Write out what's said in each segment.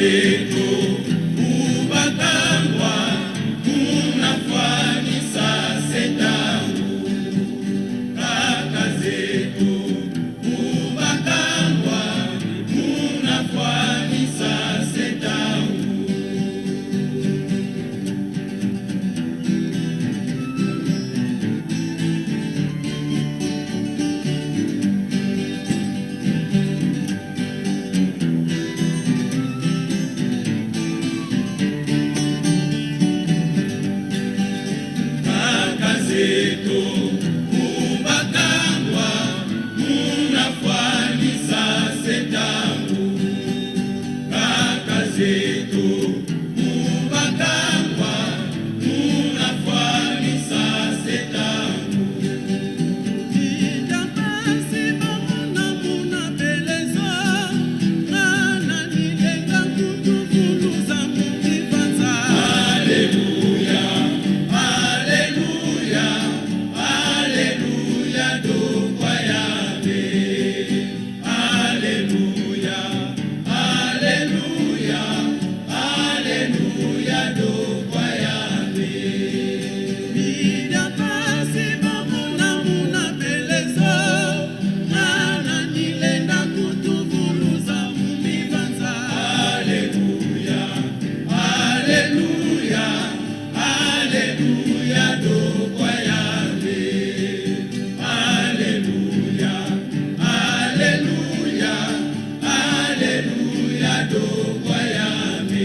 zetu kubakangwa munafanisa setangu. Kaka zetu kubakangwa munafanisa setangu. Kaka zetu kubakangwa munafanisa setangu. Kaka zetu kubakangwa munafanisa setangu. Alleluia, alleluia, alleluia dokwa yabe. Alleluia, alleluia, alleluia dokwa yabe. Alleluia, alleluia, alleluia dokwa yabe. Alleluia, alleluia, alleluia dokwa yabe.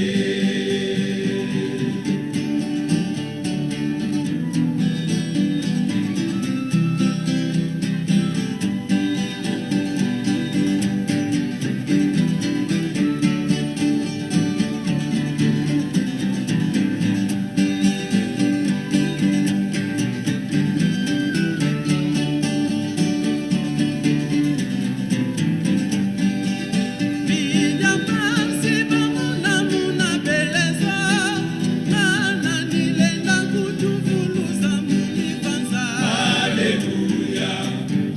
Alleluia,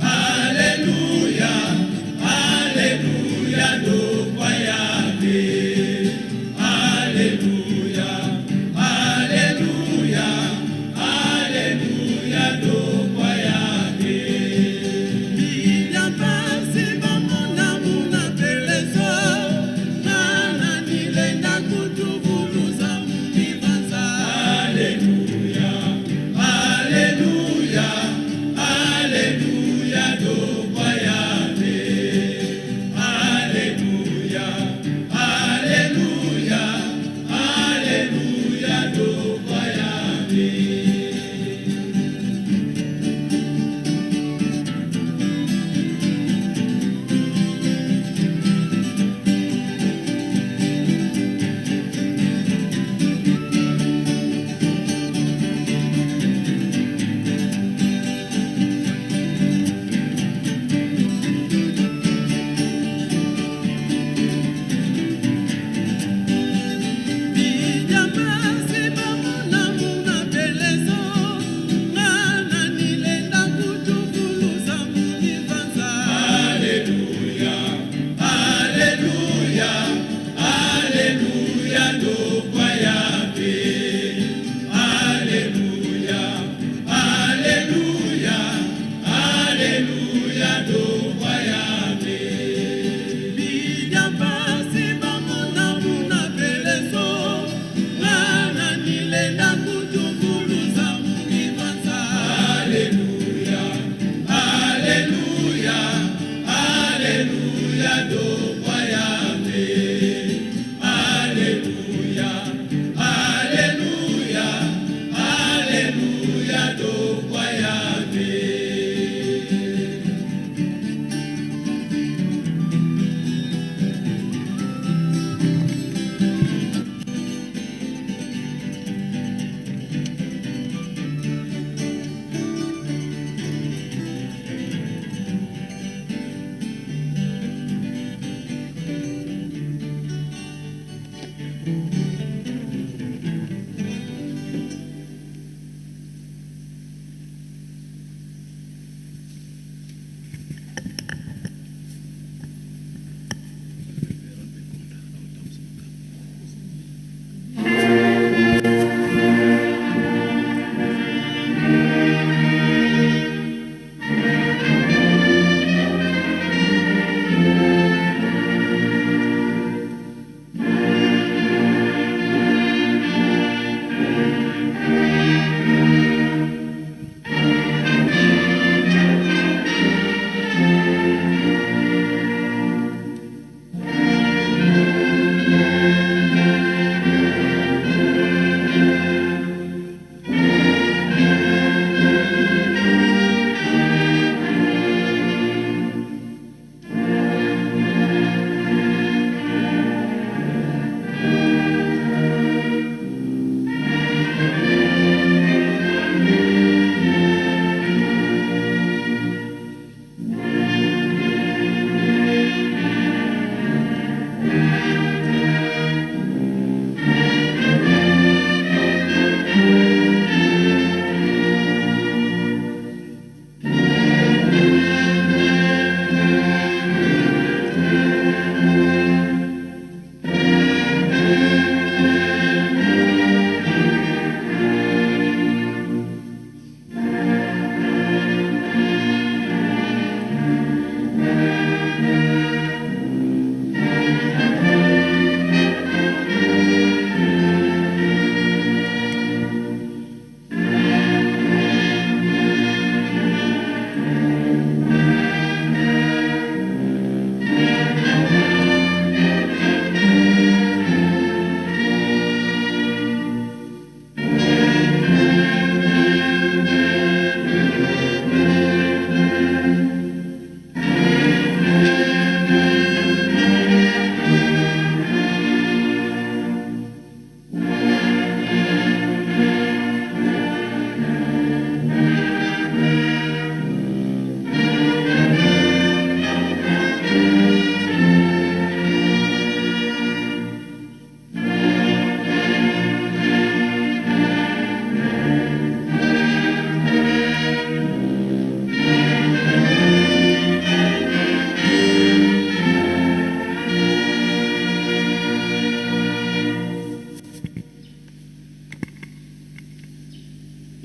alleluia, alleluia dokwa yabe. Alleluia, alleluia, alleluia dokwa yabe. Alleluia, alleluia, alleluia dokwa yabe. Alleluia, alleluia, alleluia dokwa yabe. Alleluia, alleluia, alleluia dokwa yabe. Alleluia, alleluia, alleluia dokwa yabe. Alleluia, alleluia, alleluia dokwa yabe. Alleluia, alleluia, alleluia dokwa yabe.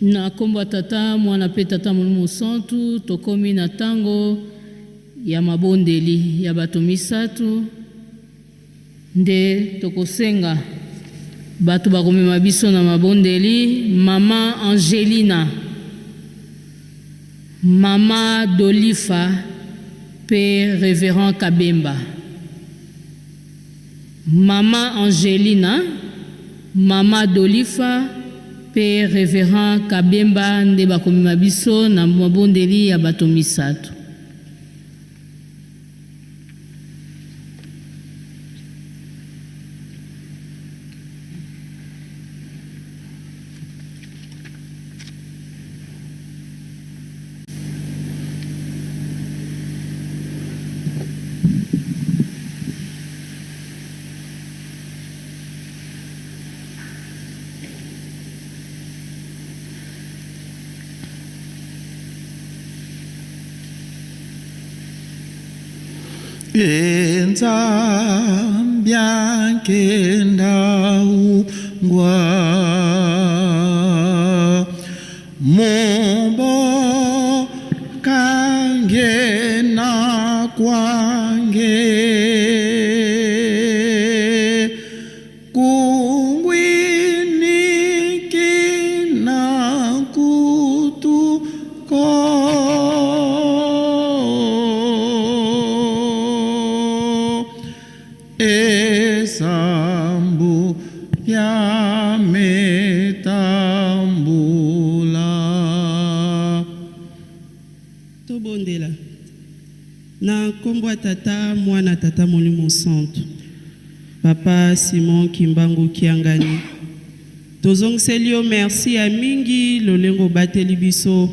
Na nkombo ya Tata, Mwana mpe Tata Molimo Mosantu, tokomi na ntango ya mabondeli ya bato misato nde tokosenga bato bakomema biso na mabondeli. Mama Angelina, Mama Dolifa mpe Reverend Kabemba. Mama Angelina, Mama Dolifa mpe Reverend Kabemba nde bakomema biso na mabondeli ya bato misato. Nzambi akenda ungwa Mumbo kange na kwange Kungwiniki na kutuko Esambu ya metambula. Tobondela na nkombo ya Tata, Mwana, Tata Molimo Santu. Papa Simon Kimbangu Kiangani, tozongiseli yo merci ya mingi lolengo obateli biso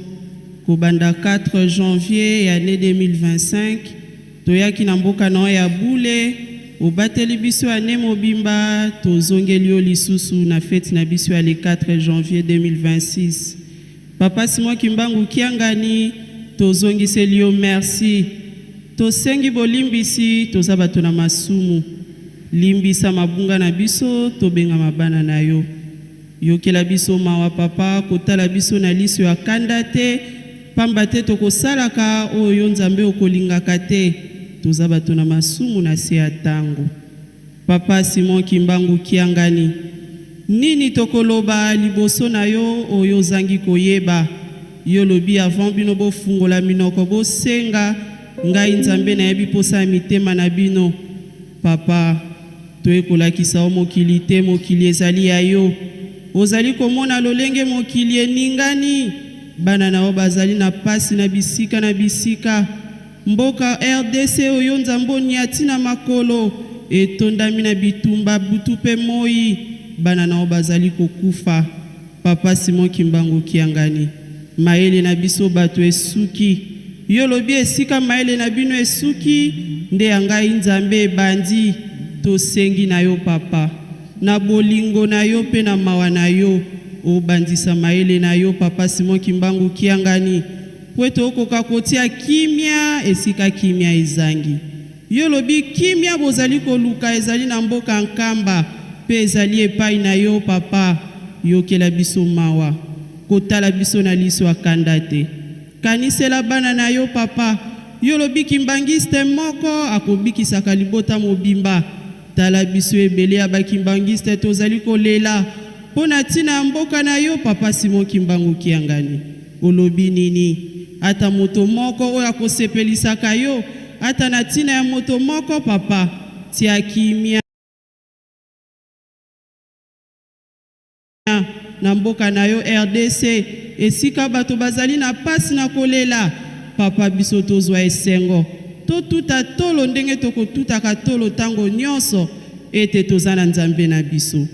kobanda 4 janvier ya année 2025. Toyaki na mboka na yo ya bule, obateli biso année mobimba. Tozongeli yo lisusu na fete na biso ya le 4 janvier 2026. Papa Simon Kimbangu Kiangani, tozongiseli yo merci. Tosengi bolimbisi, toza bato na masumu. Limbisa mabunga na biso, tobengama bana na yo. Yokela biso mawa papa, kotala biso na liso ya kanda te, pamba te tokosalaka oyo yo Nzambe okolingaka te. Toza bato na masumu na se ya tango. Papa Simon Kimbangu Kiangani, nini tokoloba liboso na yo oyo ozangi koyeba? Yo lobi avant bino bofungola minoko bosenga, ngai Nzambe nayebi posa ya mitema na bino. Papa, toye kolakisa yo mokili te, mokili ezali ya yo. Ozali komona lolenge mokili eningani, bana na yo bazali na pasi na bisika na bisika. Mboka RDC oyo Nzambe onyati na makolo etondami na bitumba butu pe moyi, bana na yo bazali kokufa. Papa Simon Kimbangu Kiangani, mayele na biso bato esuki. Yo lobi esika mayele na bino esuki nde ya ngai Nzambe ebandi. Tosengi na yo papa, na bolingo na yo pe na mawa na yo, obandisa mayele na yo Papa Simon Kimbangu Kiangani, po ete okoka kotia kimia esika kimia ezangi. Yo olobi kimia bozali koluka ezali na mboka Nkamba pe ezali epai na yo papa. Yokela biso mawa, kotala biso na liso ya kanda te. Kanisela bana na yo papa. Yo olobi kimbanguiste moko akobikisaka libota mobimba. Tala biso ebele ya ba kimbanguiste tozali kolela po na tina ya mboka na yo papa Simon Kimbangu Kiangani. Olobi nini? Ata moto moko oyo akosepelisaka yo ata na tina ya moto moko papa. Tia kimia na mboka na yo rdc esika bato bazali na pasi na kolela. Papa, biso tozwa esengo, totuta tolo ndenge tokotutaka tolo tango nionso ete toza na Nzambe na biso.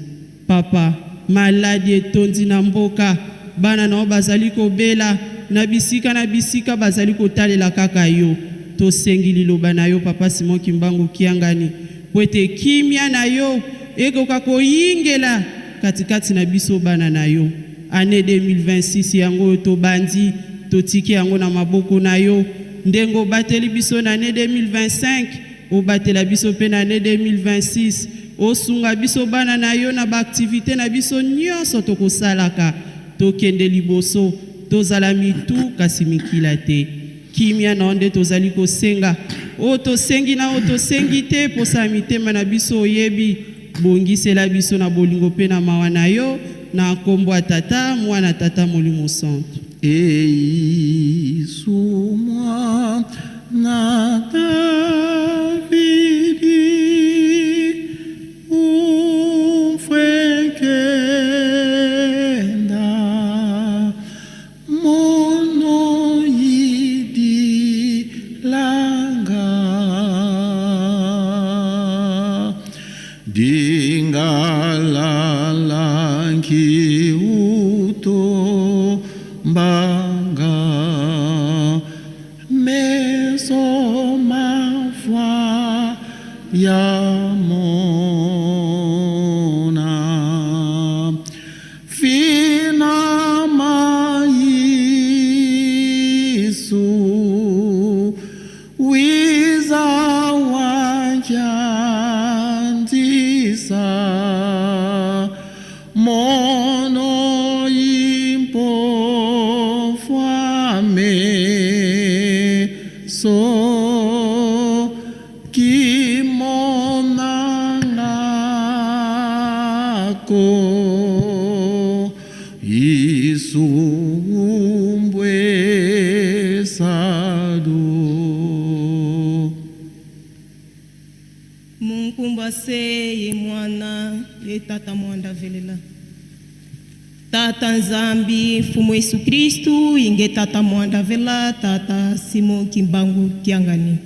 Papa, maladi etondi na mboka, bana na yo bazali kobela na bisika na bisika, bazali kotalela kaka yo. Tosengi liloba na yo Papa Simon Kimbangu Kiangani, mpo ete kimia na yo ekoka koyingela katikati na biso bana na yo. Annee 2026 yango oyo tobandi, totiki yango na maboko na yo. Ndenge obateli biso na annee 2025, obatela biso mpe na annee 2026. Osunga biso bana na yo na ba activites na biso nionso tokosalaka. Tokende liboso, tozala mitu kasi mikila te. Kimia na yo nde tozali kosenga. Oyo tosengi na oyo tosengi te, posa ya mitema na biso oyebi. Bongisela biso na bolingo mpe na mawa na yo, na nkombo ya Tata, Mwana, Tata Molimo Santu. Yesu mwana Davidi, umfwekenda mono yidilanga dingalalanki uto mbanga meso mafwa ya mona fina maisu wiza wanjandisa mono impofwame so kimonangako isumbwe sadu. Munkumba se ye mwana ye tata mwanda velela tata Nzambi mfumu Yesu Kristu inge tata mwanda vela tata Simon Kimbangu Kiangani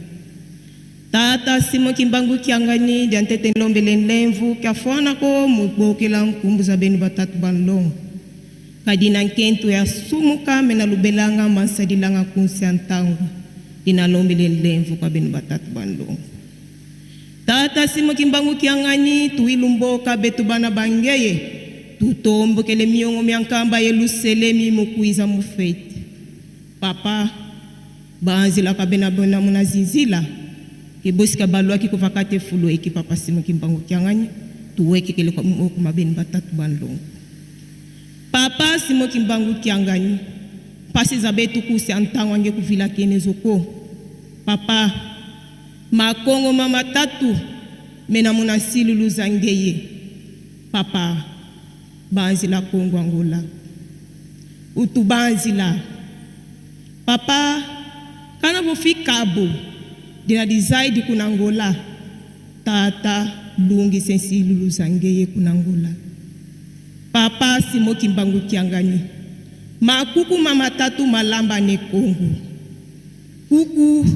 tata Simon Kimbangu Kiangani diantete lombele nlemvu kiafwana ko mubokela nkumbuza benu batatu banlongo kadina nkentu ya sumuka mena lubelanga mansadilanga kunsi ya ntango dina lombele nlemvu kwa benu batatu banlongo tata Simon Kimbangu Kiangani tuilumboka betu bana bangeye tutombokele miongo myankamba yeluselemi mukuiza mufeti papa banzila kabena bona muna zinzila kebosika balwaki kovaka te fulu eki papa Simon Kimbangu Kiangani tuwekekele kwa moko mabeni batatu banlongo papa Simon Kimbangu Kiangani pasi za betu kusi antango ange kuvila kene zoko papa makongo mama tatu mena muna silulu zangeye papa banzila Kongo Angola utu banzila papa kana vofikabo dina dizaidi kuna Angola tata lungi sensilulu zangeye kuna Angola papa Simon Kimbangu Kiangani makuku mama tatu malamba ne Kongo kuku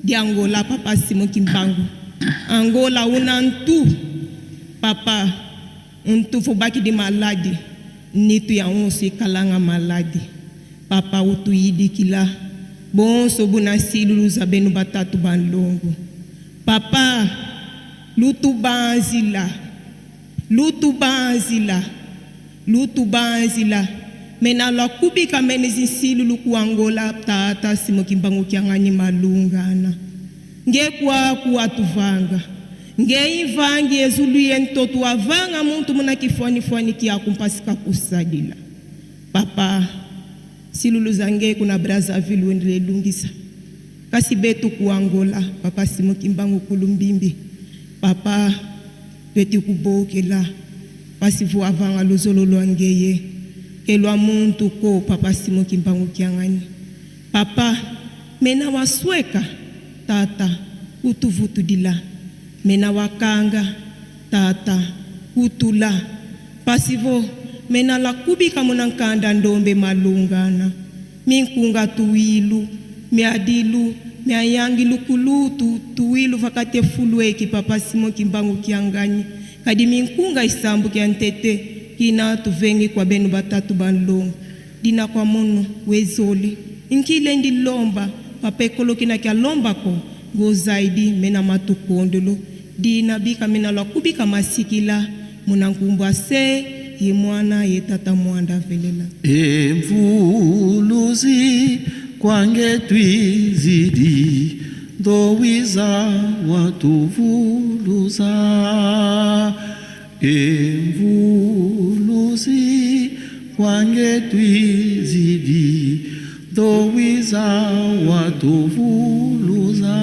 di Angola papa Simon Kimbangu Angola una ntu papa ntu fobaki di maladi nitu ya onso ikalanga maladi papa utu yidikila bonso buna silulu za benu batatu banlongo papa lutu banzila lutu banzila lutu banzila mena la kubika mene zinsilulu ku Angola tata Simon Kimbangu Kiangani malungana ngekwa kuatuvanga ngeivangi ezulu yentoto avanga muntu muna kifwani fwani kia kumpasika kusadila papa silulu zange kuna Brazzaville wendele lungisa kasi betu ku Angola papa Simon Kimbangu kulumbimbi papa beti kubokela pasi vo avanga lozolo lwangeye kelwa muntu ko papa Simon Kimbangu Kiangani papa mena wasweka tata utuvutudila mena wakanga tata utula pasivo mena lakubika munankanda ndombe malungana minkunga tuwilu miadilu miayangi lukulutu tuwilu vakate fulueki papa Simon Kimbangu Kiangani kadi minkunga isambu kia ntete kina tuvengi kwa benu batatu banlongo dina kwa mono wezoli nkile ndi lomba papa ekolo kina kia lombako gozaidi mena matukondolo dina bika mena lakubika masikila munankumbwa se ye mwana ye tata mwanda velela Emvuluzi kwange twizidi ndowiza watuvuluza emvuluzi kwange kwange twizidi Towiza watuvuluza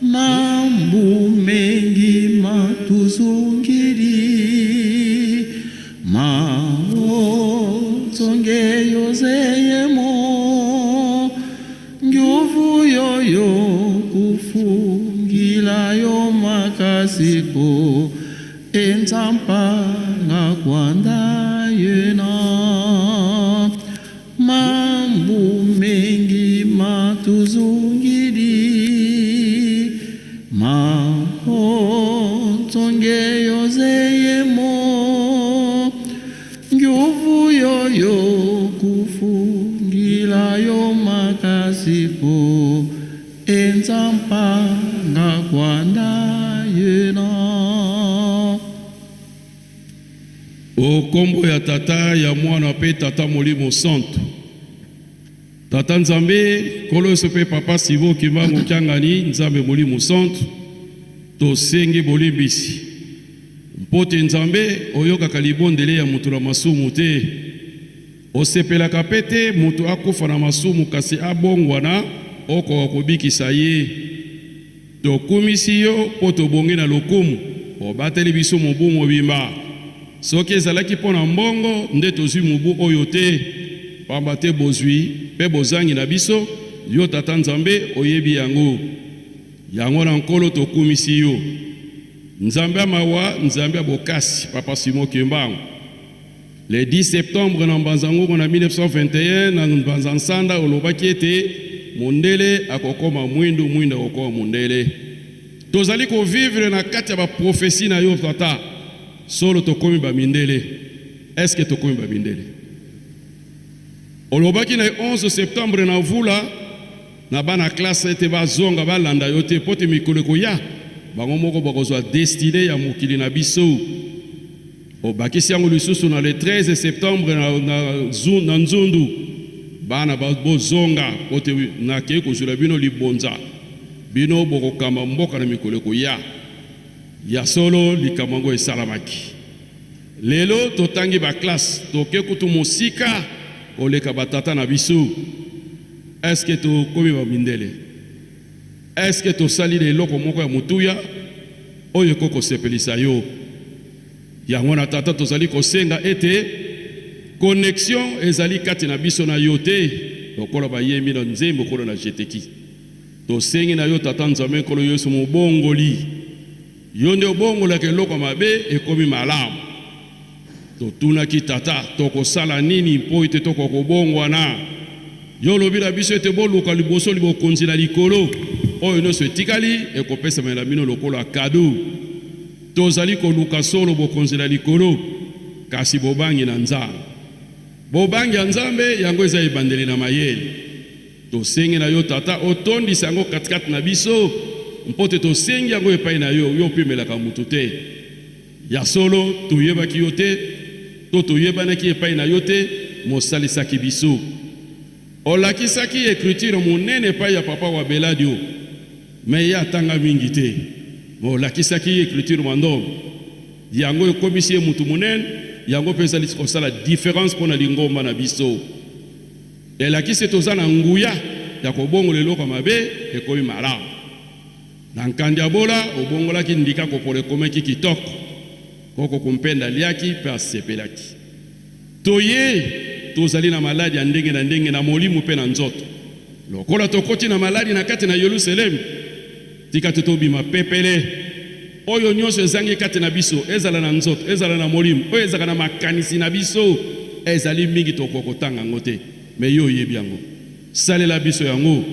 Mambu mengi matuzungiri Maotsonge yozeyemo Nguvu yoyo kufungilayo makasiko Enzampanga kwanda yena Mambu mengi matuzungiri Maotsonge yozeyemo Nguvu yoyo kufungilayo makasiko Enzampanga kwanda yena. O kombo ya Tata, ya Mwana mpe Tata Molimo Santu. Tata Nzambe, Nkolo Yesu mpe Papa Simon Kimbangu Kiangani, Nzambe Molimo Santu, tosengi bolimbisi mpo te Nzambe oyokaka libondeli ya moto na masumu te. Osepelaka mpe te moto akufa na masumu, kasi abongwana okoka kobikisa ye. Tokumisi yo mpo tobongi na lokumu, obateli biso mobu mobimba. Soki ezalaki mpo na mbongo nde tozwi mobu oyo te, pamba te bozwi mpe bozangi na biso, yo Tata Nzambe oyebi yango. Yango na Nkolo tokumisi yo. Nzambe ya mawa, Nzambe ya bokasi, Papa Simon Kimbangu. Le 10 septembre na Mbanza Ngungu na 1921 na Mbanza Nsanda olobaki ete mondele akokoma mwindu, mwindu akokoma mondele. Tozali ko vivre na kati ya ba prophetie na yo tata. Solo tokomi ba mindele. Est-ce que tokomi ba mindele? Olobaki na 11 septembre na Vula na bana classe ete bazonga balanda yo te mpo te mikolo ekoya bango moko bakozwa destine ya mokili na biso. Obakisi yango lisusu na le 13 septembre na Nzundu, bana bozonga mpo te nakei kozwela bino libonza, bino bokokamba mboka na mikolo ekoya. Ya solo likambo yango esalamaki. Lelo totangi ba classe, toke kutu mosika koleka ba tata na biso. Est-ce que tokomi ba mindele? Est-ce que tosali na eloko moko ya motuya oyo ekoki kosepelisa yo? Yango na tata tozali kosenga ete connexion ezali kati na biso na yo te, lokola bayembi na nzembo Nkolo na jeteki. Tosengi na yo Tata Nzambe Nkolo Yesu mobongoli, yo nde obongolaka eloko ya mabe ekomi malamu. Totunaki Tata, tokosala nini mpo ete tokoka kobongwana? Yo olobi na biso ete boluka liboso libokonzi na likolo, oyo nyonso etikali ekopesamela bino lokola kado. Tozali koluka solo bokonzi na likolo, kasi bobangi na Nzambe. Bobangi ya Nzambe yango eza ebandeli na mayele. Tosengi na yo Tata otondisa yango katikati na biso, mpo te tosengi yango epai na yo, yo opimelaka moto te. Ya solo toyebaki yo te, to toyebanaki epai na yo te, mosalisaki biso. Olakisaki ecriture monene epai ya papa wa Beladio, mais ye atanga mingi te, mais olakisaki ye ecriture mandombe. Yango ekomisi ye mutu monene, yango mpe ezali kosala difference mpo na lingomba na biso. Elakisi toza na nguya ya kobongola eloko ya mabe ekomi malamu. Na Nkandiabola obongolaki ndika kopola ekomaki kitoko. Koko Kumpenda aliaki mpe asepelaki. Toye tozali na maladi ya ndenge na ndenge na molimo mpe na nzoto. Lokola tokoti na maladi na kati na Yelusalemi, tika te tobima pepele. Oyo nyonso ezangi kati na biso, ezala na nzoto, ezala na molimo, oyo ezalaka na makanisi na biso, ezali mingi tokoka kotanga yango te. Mais yo oyebi yango. Salela biso yango.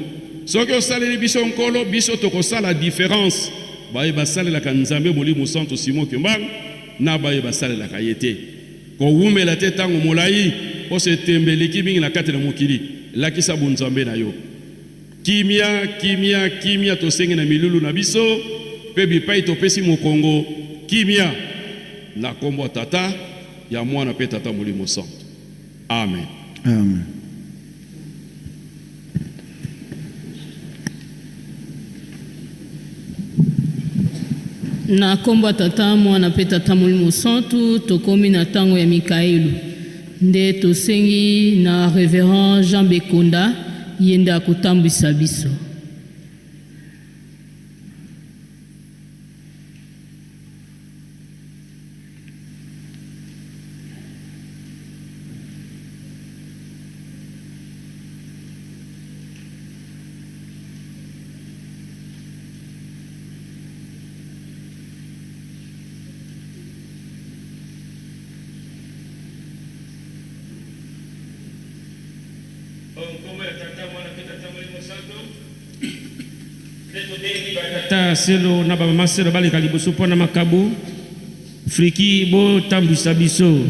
Soki osaleli biso Nkolo, biso tokosala difference baye basalelaka Nzambe Molimo Santu Simon Kimbangu na baye basalelaka ye te. Kowumela te tango molayi poso etembe eleki mingi na kati na mokili. Lakisa bonzambe na yo. Kimia, kimia, kimia tosengi na milulu na biso pe bipai topesi mokongo kimia na kombo ya Tata, ya Mwana pe Tata Molimo Santu. Amen. Amen. Na kombo ya Tata, Mwana pe Tata Molimo Santu, tokomi na tango ya Mikaelu. Nde tosengi na Reverend Jean Bekonda, ye nde akotambwisa biso. Tata Selo na ba mama Selo baleka liboso mpo na makabo. Friki botambwisa biso.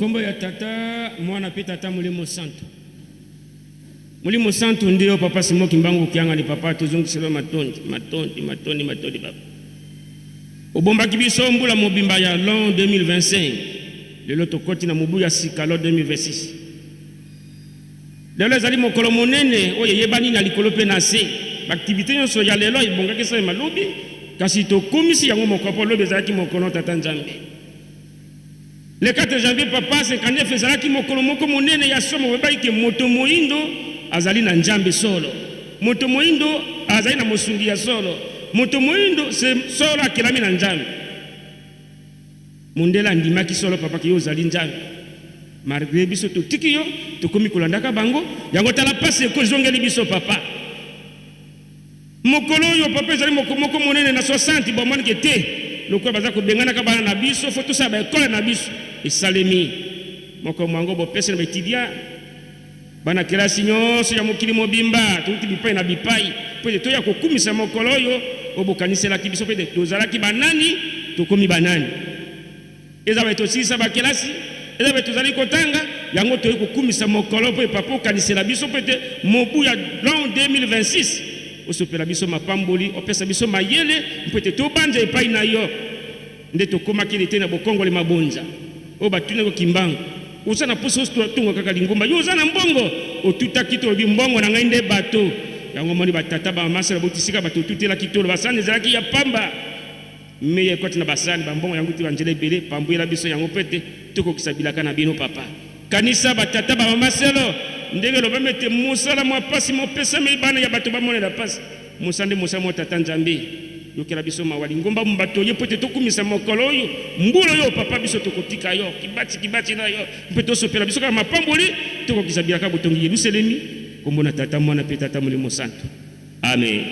Nkombo ya Tata, Mwana mpe Tata Molimo Santu. Molimo Santu nde yo Papa Simon Kimbangu Kiangani, Papa tozongisela matondi, matondi, matondi, matondi Papa. Obombaki biso mbula mobimba ya l'an 2025. Lelo tokoti na mobu ya sika l'an 2026. Lelo ezali mokolo monene oyo eyebani na likolo mpe na se. Ba activités nyonso ya lelo ebongaki esalema lobi, kasi tokomisi yango mokolo mpo lobi ezalaki mokolo Tata Nzambe. Le 4 janvier, Papa, 59 ezalaki mokolo moko monene ya somo. Boyebaki ke moto moyindo azali na Nzambe solo, moto moyindo azali na mosungi ya solo, moto moyindo se solo akelami na Nzambe. Mondele andimaki solo, Papa, ke yo ozali Nzambe. Malgré biso totiki yo, tokomi kolandaka bango. Yango tala mpasi ekozongeli biso, Papa. Mokolo oyo, Papa, ezali moko moko monene na 60. Bamonike te lokola baza kobenganaka bana na biso, fo tosala baekole na biso. Esalemi moko mwango bopesi na baétudiants, bana kelasi nyonso ya mokili mobimba. Touti bipai na bipai mpo ete toya kokumisa mokolo oyo oyo bokaniselaki biso, mpo ete tozalaki banani, tokomi banani. Eza baye tosilisa bakelasi, eza baye tozali kotanga yango, toyei kokumisa mokolo mpo Papa okanisela biso, mpo ete mobu ya l'an 2026 osopela biso mapamboli, opesa biso mayele mpo ete tobanja epai na yo. Nde tokomaki te na bokongoli mabonza oyo batunaki Kimbangu: oza na mposa otonga kaka lingomba, yo oza na mbongo? Otutaki to olobi: mbongo na ngai nde bato. Yango moni batata bamasala botisika bato otutelaki tolo, basani ezalaki ya pamba, meya ekoti na basani, bambongo yango te, banzela ebele. Pambwela biso yango mpo ete tokokisa bilaka na bino. Papa, kanisa batata bamama selo, ndenge elobami ete mosala mwa pasi mopesami bana ya bato bamonela pasi. Mosala nde mosala mwa Tata Nzambe. Yokela biso mawa. Lingomba bato ye mpo ete tokumisa mokolo oyo mbula oyo. Papa, biso tokotika yo kibati kibati na yo mpe tosopela biso kaka mapamboli, tokokisa bilaka botongi Yelusalemi. Kombo na Tata, Mwana mpe Tata Molimo Santo, amen.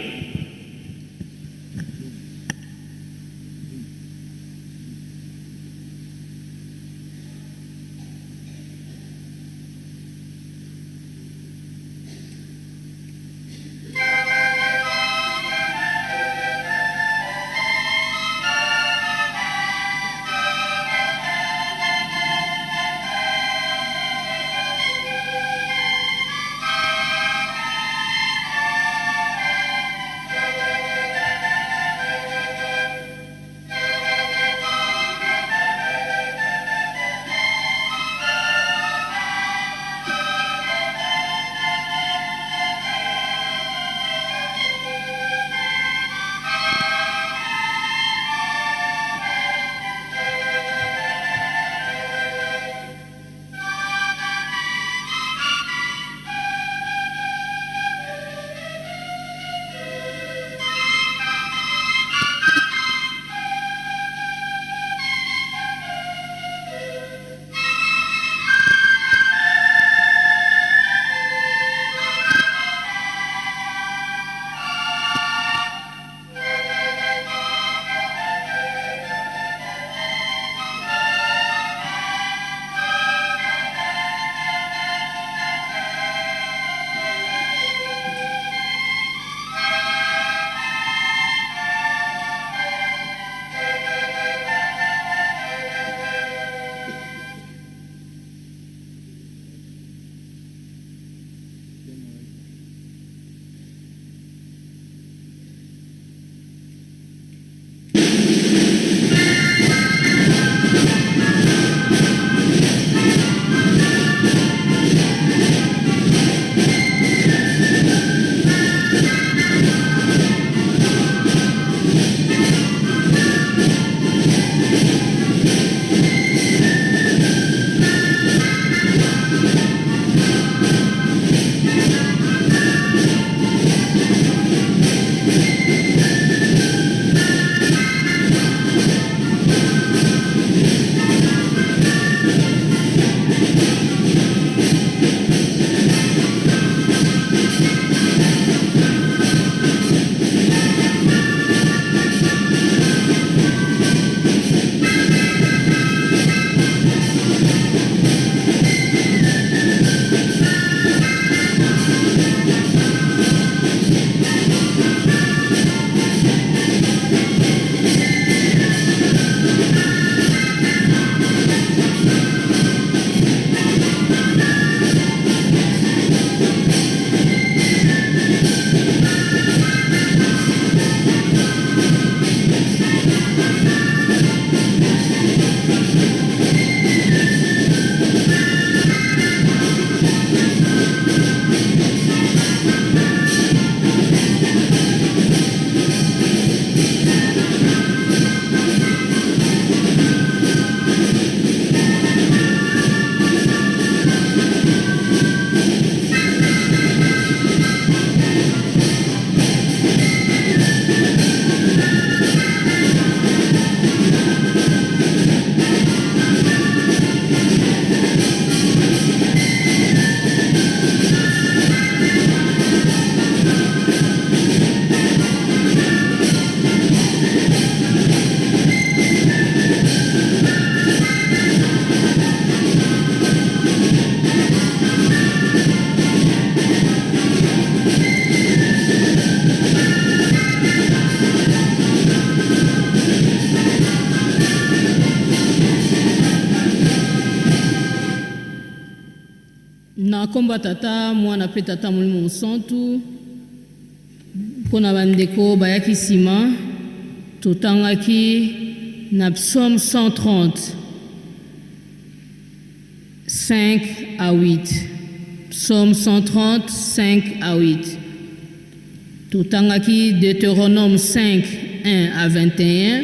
Na nkombo ya Tata, Mwana mpe Tata Molimo Mosantu, mpo na bandeko bayaki nsima, totangaki na Psaume 130, 5 à 8. Psaume 130, 5 à 8. Totangaki Deutéronome 5, 1 à 21.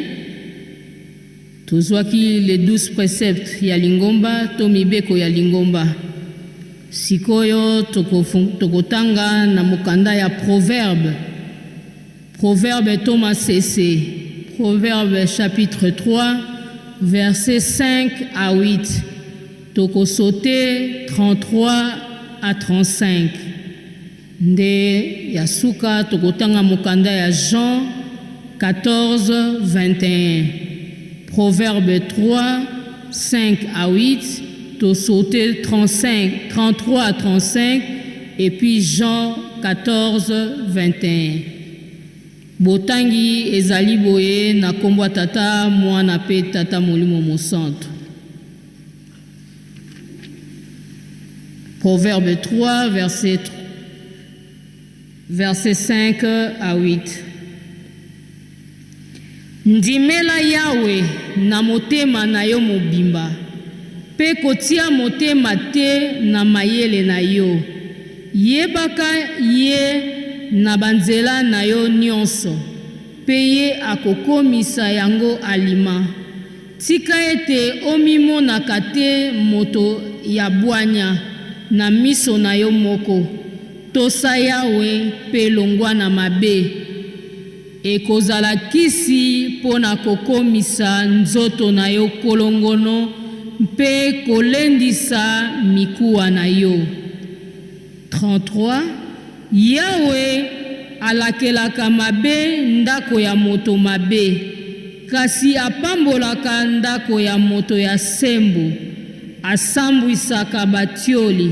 Tozwaki les 12 préceptes ya lingomba to mibeko ya lingomba. Sikoyo tokotanga na mokanda ya Proverbe. Proverbe to masese. Proverbe chapitre 3, versets 5 à 8. Tokosaute 33 à 35. Nde ya suka tokotanga mokanda ya Jean 14, 21. Proverbe 3, 5 à 8, tosaute 35, 33 à 35, et puis Jean 14, 21. Botangi ezali boye na kombo ya Tata, Mwana pe Tata Molimo Mosantu. Proverbe 3, verset 5 à 8. Ndimela Yawe na motema na yo mobimba, pe kotia motema te na mayele na yo. Yebaka ye na banzela na yo nyonso, pe ye akokomisa yango alima. Tika ete omimonaka te moto ya bwanya na miso na yo moko. Tosa Yawe pe longwa na mabe. Ekozala kisi mpo na kokomisa nzoto na yo kolongono mpe kolendisa mikuwa na yo. 33 Yawe alakelaka mabe ndako ya moto mabe, kasi apambolaka ndako ya moto ya sembo. Asambwisaka batioli,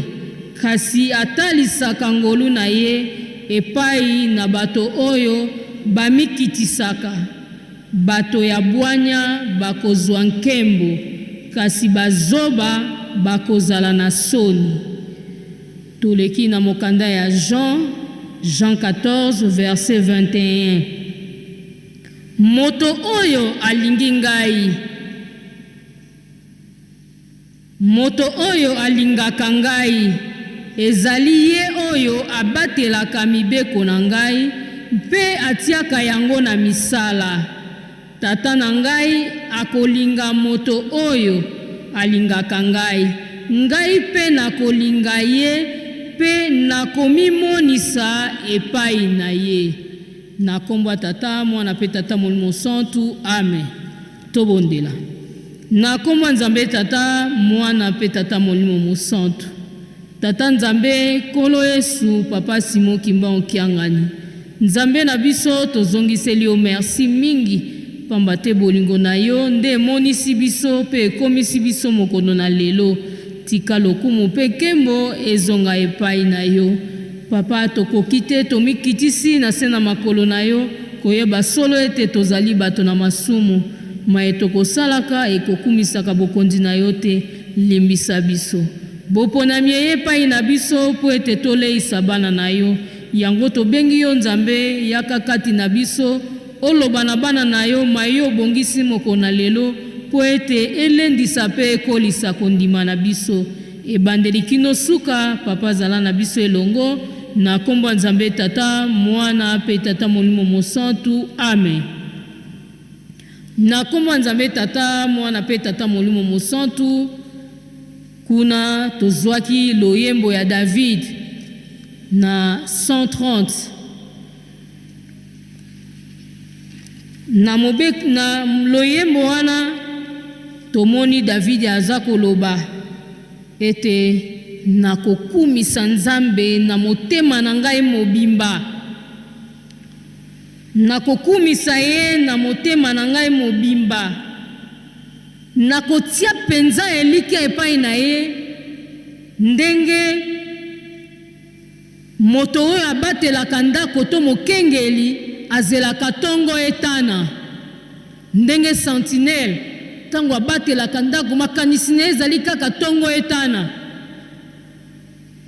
kasi atalisaka ngolu na ye epai na bato oyo bamikitisaka. Bato ya bwanya bakozwa nkembo, kasi bazoba bakozala na soni. Toleki na mokanda ya Jean, Jean 14, verset 21. Moto oyo alingi ngai, moto oyo alingaka ngai, ezali ye oyo abatelaka mibeko na ngai mpe atiaka yango na misala. Tata na ngai akolinga moto oyo alingaka ngai, ngai mpe nakolinga ye mpe nakomimonisa epai na ye. Na kombo ya Tata, Mwana mpe Tata Molimo Santu. Amen. Tobondela. Na kombo ya Nzambe Tata, Mwana mpe Tata Molimo Mosantu. Tata Nzambe, Nkolo Yesu, Papa Simon Kimbangu Kiangani, Nzambe na biso, tozongiseli yo merci mingi, pamba te bolingo na yo nde emonisi biso mpe ekomisi biso mokono na lelo. Tika lokumu mpe nkembo ezonga epai na yo. Papa, tokoki te, tomikitisi na se na makolo na yo, koyeba solo ete tozali bato na masumu. Maye tokosalaka ekokumisaka bokonzi na yo te. Limbisa biso. Boponami eye epai na biso mpo ete toleisa bana na yo. Yango tobengi yo Nzambe, yaka kati na biso, oloba na bana na yo maye yo obongisi mokolo na lelo mpo ete elendisa mpe ekolisa kondima na biso. Ebandeli kino suka, Papa zala na biso elongo, na kombo ya Nzambe Tata, Mwana mpe Tata Molimo Mosantu. Amen. Na kombo ya Nzambe Tata, Mwana mpe Tata Molimo Mosantu. Kuna tozwaki loyembo ya David na 130. Na mobe, na loyembo wana tomoni David aza koloba ete nakokumisa Nzambe na motema na ngai mobimba. Nakokumisa ye na motema na ngai mobimba. Nakotia mpenza elikya epai na ye ndenge moto oyo abatelaka ndako to mokengeli azelaka tongo etana. Ndenge sentinelle tango abatelaka ndako, makanisi na ye ezali kaka tongo etana.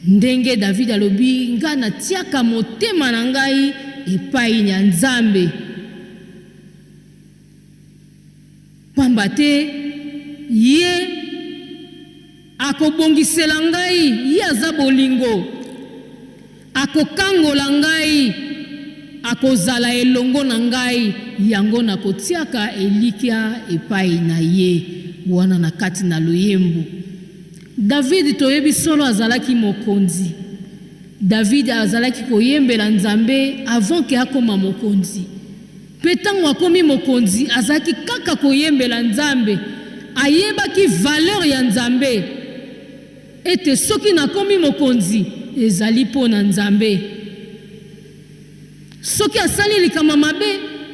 Ndenge David alobi, Ngai natiaka motema na ngai epai ya Nzambe, pamba te ye akobongisela ngai, ye aza bolingo, akokangola ngai, akozala elongo na ngai, yango nakotiaka elikya epai na ye. Wana na kati na loyembo. David toyebi solo azalaki mokonzi. David azalaki koyembela Nzambe avant que akoma mokonzi. Pe tango akomi mokonzi azalaki kaka koyembela Nzambe. Ayebaki valeur ya Nzambe ete soki nakomi mokonzi ezali po na Nzambe. Soki asali likambo ya mabe,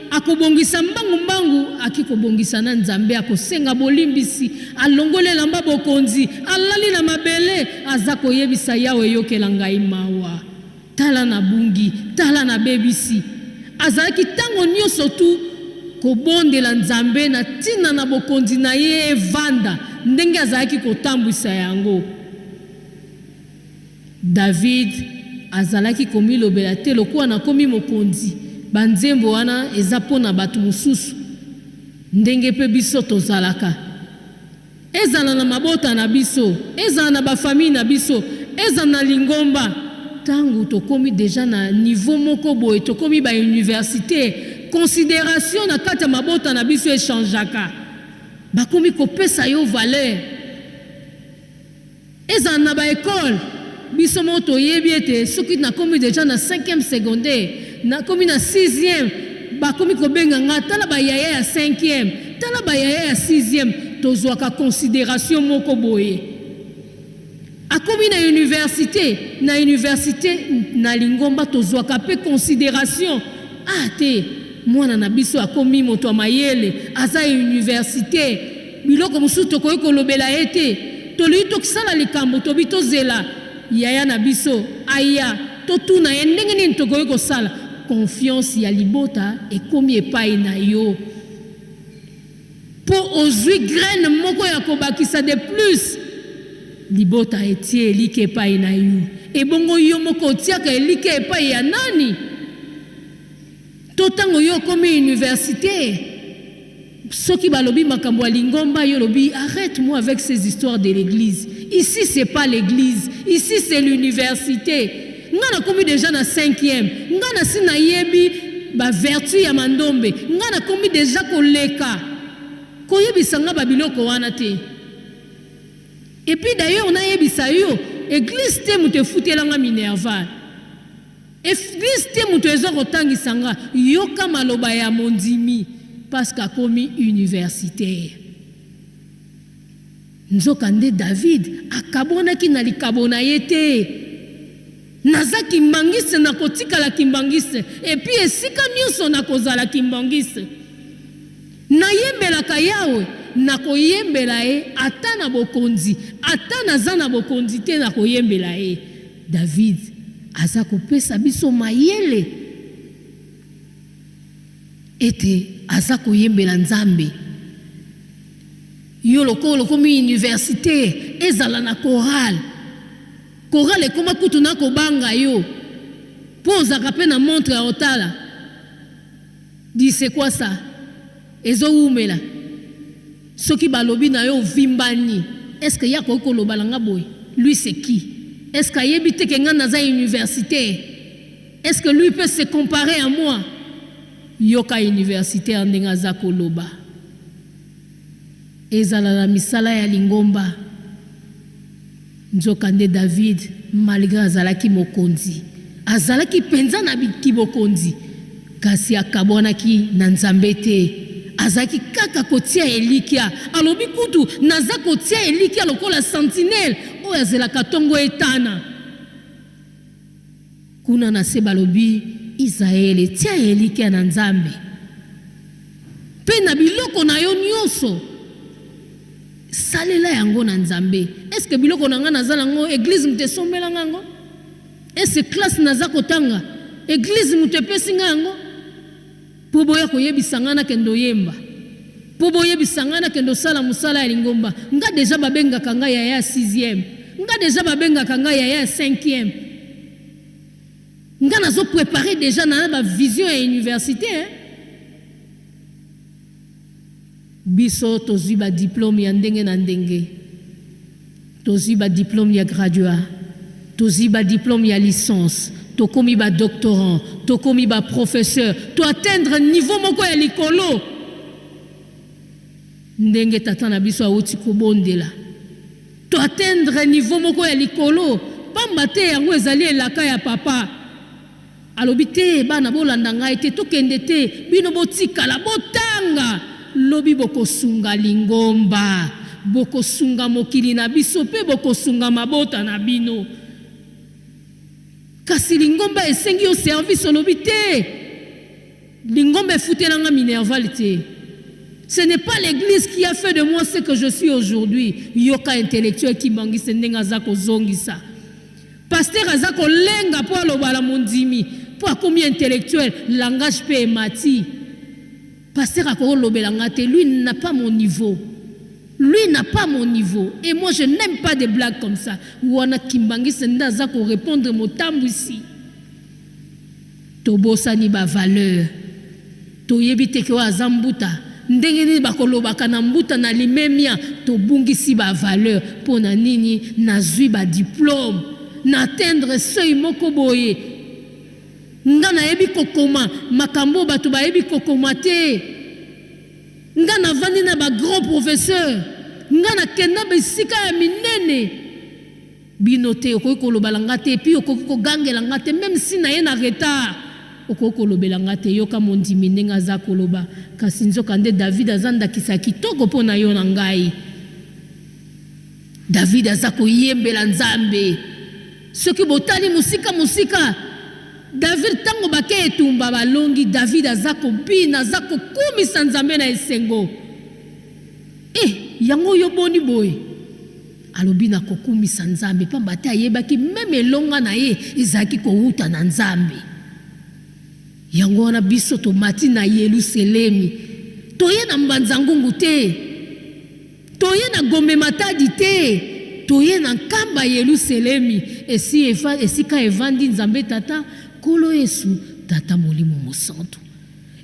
akobongisa mbangu-mbangu, ake kobongisa na Nzambe, akosenga bolimbisi, alongoli elamba bokonzi, alali na mabele, aza koyebisa Yawe, yokela ngai mawa, tala nabungi, tala nabebisi. Azalaki tango nionso tu kobondela Nzambe na tina na bokonzi na ye evanda ndenge azalaki kotambwisa yango. David azalaki komilobela te lokola nakomi mokonzi, ba nzembo wana eza mpo na bato mosusu. Ndenge mpe biso tozalaka, ezala na mabota na biso, ezala na ba famille na biso, ezala na lingomba, tango tokomi dejà na niveau moko boye, tokomi ba universite, consideration na kati ya mabota na biso e changeaka, bakomi kopesa yo valeur. Ezala na ba ecoles, biso moko toyebi ete soki nakomi dejà na cinquième secondaire, nakomi na sixième, bakomi kobenga nga tala ba yaya ya cinquième, tala ba yaya ya sixième, tozuaka consideration moko boye. Akomi na universite, na universite na lingomba tozuaka pe consideration, ah te mwana na biso akomi moto ya mayele, aza universite, Biloko mosusu tokoki kolobela ye te. Tolingi tosala likambo, tobi tozela yaya na biso aya, totuna ye ndenge nini tokoki kosala. Confiance ya libota ekomi epayi na yo po ozui graine moko ya kobakisa de plus. Libota etie elikia epayi na yo. Ebongo yo moko otiaka elikia epayi ya nani? To tango yo okomi universite, soki balobi makambo ya lingomba yo olobi arrete moi avec ces histoires de l'eglise ici c'est pas l'eglise ici c'est l'universite nga nakomi dejà na cinquième nga nasi nayebi ba vertu ya mandombe nga nakomi dejà koleka koyebisa nga ba biloko wana te et puis d'ailleurs nayebisa yo eglise te moto efutela nga minerval. Eglise te mutu ezo kotangisa nga yoka maloba ya mondimi parce que akomi universitaire. Nzoka nde David akabwanaki na likabo na ye te. Naza kimbanguiste nakotikala kimbanguiste et puis esika nionso nakozala kimbanguiste. Nayembelaka Yawe, nakoyembela ye ata na bokonzi, ata naza na bokonzi te nakoyembela ye. David aza kopesa biso mayele ete aza koyembela Nzambe. Yo lokola okomi universite, ezala na chorale. Chorale ekoma kutu na kobanga yo po ozalaka pe na montre ya kotala. Dis c'est quoi ça? Ezo wumela. Soki balobi na yo ovimbani, est ce que ye akoki koloba na nga boye? Lui c'est qui? Est ce que ayebi te que nga naza universitaire? Est ce que lui peut se comparer à moi? Yoka universitaire ndenge aza koloba. Ezala na misala ya lingomba. Nzokande David, malgre azalaki mokonzi, azalaki mpenza na kibokonzi, kasi akabwanaki na Nzambe te. Azalaki kaka kotia elikya. Alobi kutu, Naza kotia elikya lokola sentinelle oyo azelaka ntongo etana. Kuna na se balobi, Isayele, tia elikya na Nzambe, mpe na biloko na yo nyonso, salela yango na Nzambe. Est ce que biloko na nga naza na yango, eglise moto esombela nga yango? Est ce que classe naza kotanga, eglise moto epesi nga yango? Mpo boya koyebisa nga nakende oyemba, mpo boyebisa nga nakende osala mosala ya lingomba. Nga dejà babengaka nga yaya ya sixième. Nga dejà babengaka nga yaya ya cinquième. Nga nazo preparer dejà na ba vision ya universite hein. Biso tozui ba diplomes ya ndenge na ndenge. Tozui ba diplomes ya graduat, tozui ba diplomes ya licence, tokomi ba doctorants, tokomi ba professeurs, to atteindre niveau moko ya likolo. Ndenge tata na biso awuti kobondela, to atteindre niveau moko ya likolo, pamba te yango ezali elaka ya papa. Alobi te, bana bolanda ngai te, tokende te, bino botikala, botanga, lobi bokosunga lingomba, bokosunga mokili na biso mpe bokosunga mabota na bino. Kasi lingomba esengi yo service, olobi te, lingomba efutela nga minerval te. Ce n'est pas l'église qui a fait de moi ce que je suis aujourd'hui. Yoka intellectuel kimbanguiste ndenge aza kozongisa. Pasteur aza kolenga po aloba na mondimi po akomi intellectuel, langage pe emati. Pasteur akoki kolobela nga te, lui n'a pas mon niveau. Lui n'a pas mon niveau et moi je n'aime pas des blagues comme ça. Wana kimbanguiste nde aza ko repondre motambwisi. Tobosani ba valeurs. Toyebi te ke oyo aza mbuta. Ndenge nini bakolobaka na mbuta na limemia? Tobungisi ba valeurs. Mpo na nini? Nazui ba diplomes. Na atteindre seuil moko boye. Nga nayebi kokoma makambo oyo bato bayebi kokoma te. Nga navandi na ba grands professeurs. Nga nakenda bisika ya minene. Bino te, okoki kolobala nga te, et puis okoki kogangela nga te, meme si naye na retard, okoki kolobela nga te. Yoka mondimi ndenge aza koloba. Kasi nzokande David aza ndakisa ya kitoko mpo na yo na ngai. David aza koyembela Nzambe. Soki botali mosika mosika, David tango bake etumba balongi, David aza kobina, aza kokumisa Nzambe na esengo. Eh, yango yo boni boye? Alobi na kokumisa Nzambe, pamba te ayebaki meme elonga na ye ezalaki kowuta na Nzambe. Yango wana biso tomati na Yeluselemi. Toye na Mbanza-Ngungu te. Toye na Gombe Matadi te. Toye na Nkamba Yeluselemi, esi esika evandi Nzambe Tata, Nkolo Yesu, Tata Molimo Mosantu.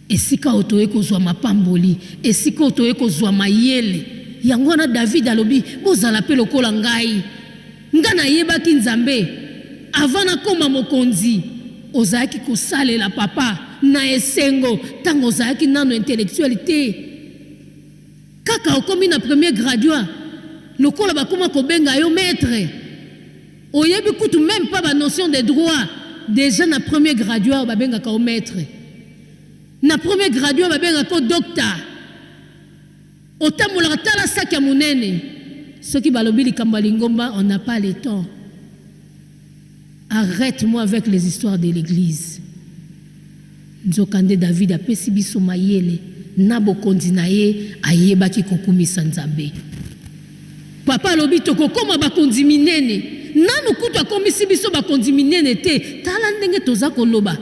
Esika oyo toye kozwa mapamboli, esika oyo toye kozwa mayele. Yango wana David alobi, bozala mpe lokola ngai. Nga nayebaki Nzambe avant nakoma mokonzi. Ozalaki kosalela papa na esengo tango ozalaki nanu intellectuel te. Kaka okomi na premier graduat, lokola bakoma kobenga yo maitre, oyebi kutu meme pas ba notions de droit, dejà na premier graduat babengaka yo maitre. Na premier graduat babengaka yo docta. Otambolaka tala sac ya munene. Soki balobi likambo ya lingomba, on n'a pas le temps. Arrête-moi avec les histoires de l'eglise. Nzokande David apesi biso mayele na bokonzi na ye, ayebaki kokumisa Nzambe. Papa alobi tokokoma bakonzi minene. Nanu kutu akomisi biso bakonzi minene te, tala ndenge toza koloba.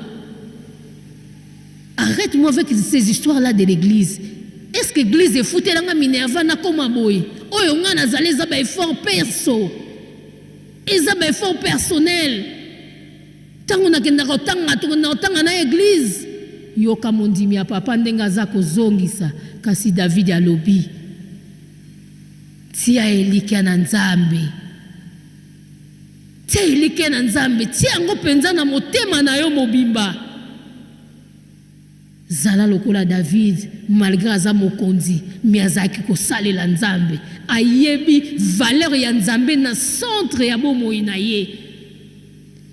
Arrête moi avec ces histoires là de l'eglise. Est ce que eglise efutela nga minerval nakoma boye? Oyo nga nazali eza ba effort perso. Eza ba effort personnel. Tango nakendaka kotanga, tokendaka kotanga na eglise. Yoka mondimi ya papa ndenge aza kozongisa. Kasi David alobi, Tia elikya na Nzambe. Tia elikya na Nzambe. Tia yango mpenza na motema na yo mobimba. Zala lokola David, malgre aza mokonzi mais azalaki kosalela Nzambe. Ayebi valeur ya Nzambe na centre ya bomoi na ye.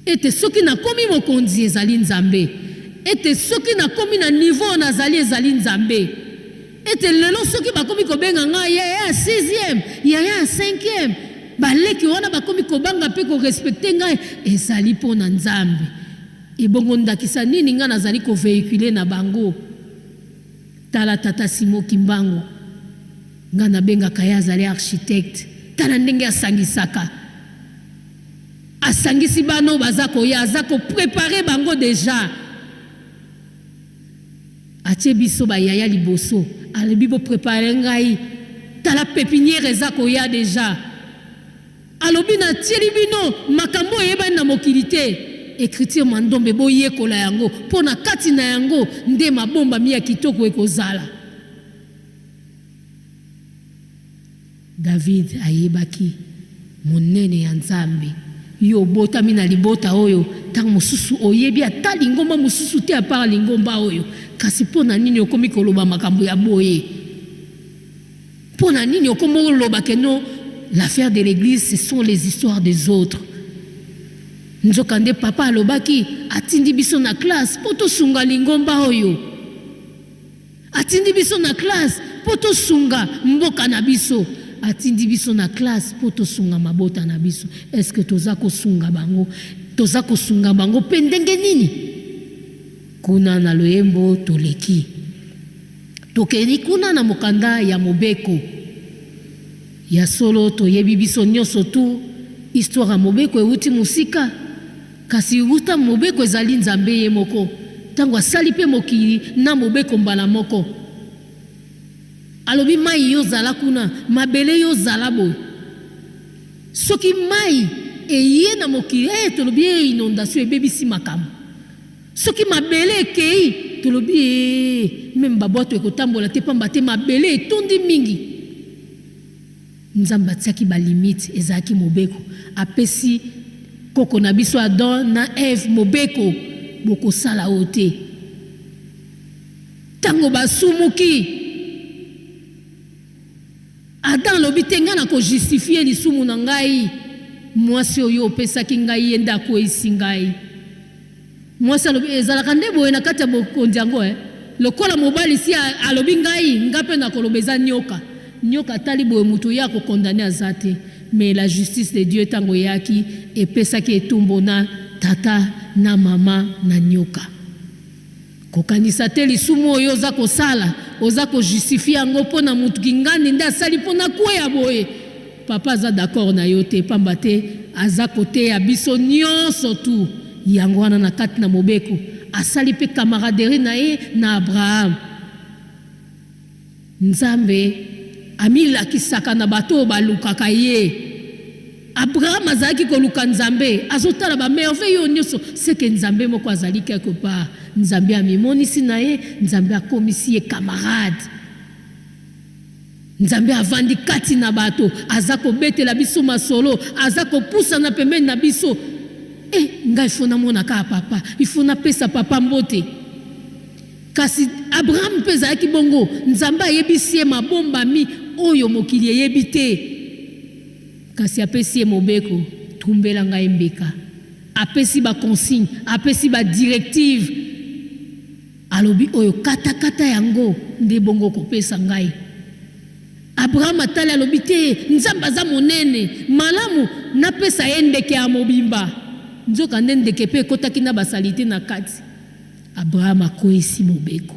Ete soki nakomi mokonzi ezali Nzambe. Ete soki nakomi na niveau oyo nazali ezali Nzambe. Ete lelo soki bakomi kobenga nga yaya ya sixième, yaya ya cinquième, baleki wana bakomi kobanga pe ko respecter ngai, ezali po na Nzambe. Ebongo ndakisa nini nga nazali ko vehiculer na bango? Tala tata Simon Kimbangu, nga nabengaka ye azali architecte, tala ndenge asangisaka, asangisi bana oyo baza koya, aza ko preparer bango dejà. Atie biso ba yaya liboso, alobi bo preparer ngai, tala pepinière eza koya dejà. Alobi, Natieli bino makambo oyo eyebani na mokili te. Ecriture Mandombe, boyekola yango, mpo na kati na yango nde mabombami ya kitoko ekozala. David ayebaki monene ya Nzambe. Yo obotami na libota oyo, ntango mosusu oyebi ata lingomba mosusu te apart lingomba oyo, kasi mpo na nini okomi koloba makambo ya boye? Mpo na nini okomi oloba que non, l'affaire de l'eglise ce sont les histoires des autres? Nzokande papa alobaki atindi biso na classe mpo tosunga lingomba oyo. Atindi biso na classe mpo tosunga mboka na biso. Atindi biso na classe mpo tosunga mabota na biso. Est-ce que toza kosunga bango? Toza kosunga bango mpe ndenge nini? Kuna na loyembo toleki. Tokei kuna na mokanda ya mobeko. Ya solo toyebi biso nionso tout histoire ya mobeko ewuti mosika. Kasi wuta mobeko ezali Nzambe ye moko tango asali pe mokili na mobeko mbala moko. Alobi mayi yo zala kuna, mabele yo zala boye. Soki mayi eye na mokili eh tolobi eh inondation ebebisi makambo. Soki mabele ekei, tolobi ee, meme ba bwato ekotambola te pamba te mabele etondi mingi. Nzambe atiaki ba limites, ezalaki mobeko. Apesi koko na biso Adam na Eve mobeko, bokosala oyo te. Tango basumuki, Adam alobi te, ngai nako justifier lisumu na ngai, mwasi oyo opesaki ngai ye nde akweyisi ngai. Mwasi alobi, ezalaka nde boye na kati ya bokonzi yango eh? Lokola mobali si alobi ngai, nga pe nakoloba eza nioka. Nioka atali boye mutu ye ako condamner aza te. Mais la justice de Dieu tango eyaki epesaki etumbu na tata na mama na nioka. Kokanisa te lisumu oyo oza kosala oza ko justifier yango po na mutu kingandi nde asali po nakweya boye. Papa aza d'accord na yo te pamba te aza koteya biso nionso tout yango wana na kati na mobeko asali pe camaraderie na ye na Abraham. Nzambe amilakisaka na bato oyo balukaka ye. Abraham azalaki koluka Nzambe, azotala ba merveilles oyo nionso, ce que Nzambe moko azali quelque part. Nzambe amimonisi na ye, Nzambe akomisi ye camarade. Nzambe avandi kati na bato, aza kobetela biso masolo, aza kopusana pembeni na biso. Eh, ngai il faut namona kaka papa, il faut napesa papa mbote. Kasi Abraham mpe ezalaki bongo, Nzambe ayebisi ye mabombami oyo mokili eyebi te. Kasi apesi ye mobeko, tumbela ngai mbeka. Apesi ba consignes, apesi ba directives. Alobi oyo kata kata yango nde bongo okopesa ngai. Abraham atali alobi te, Nzambe aza monene, malamu napesa ye ndeke ya mobimba. Nzokande ndeke mpe ekotaki na ba salite na kati. Abraham akweisi mobeko.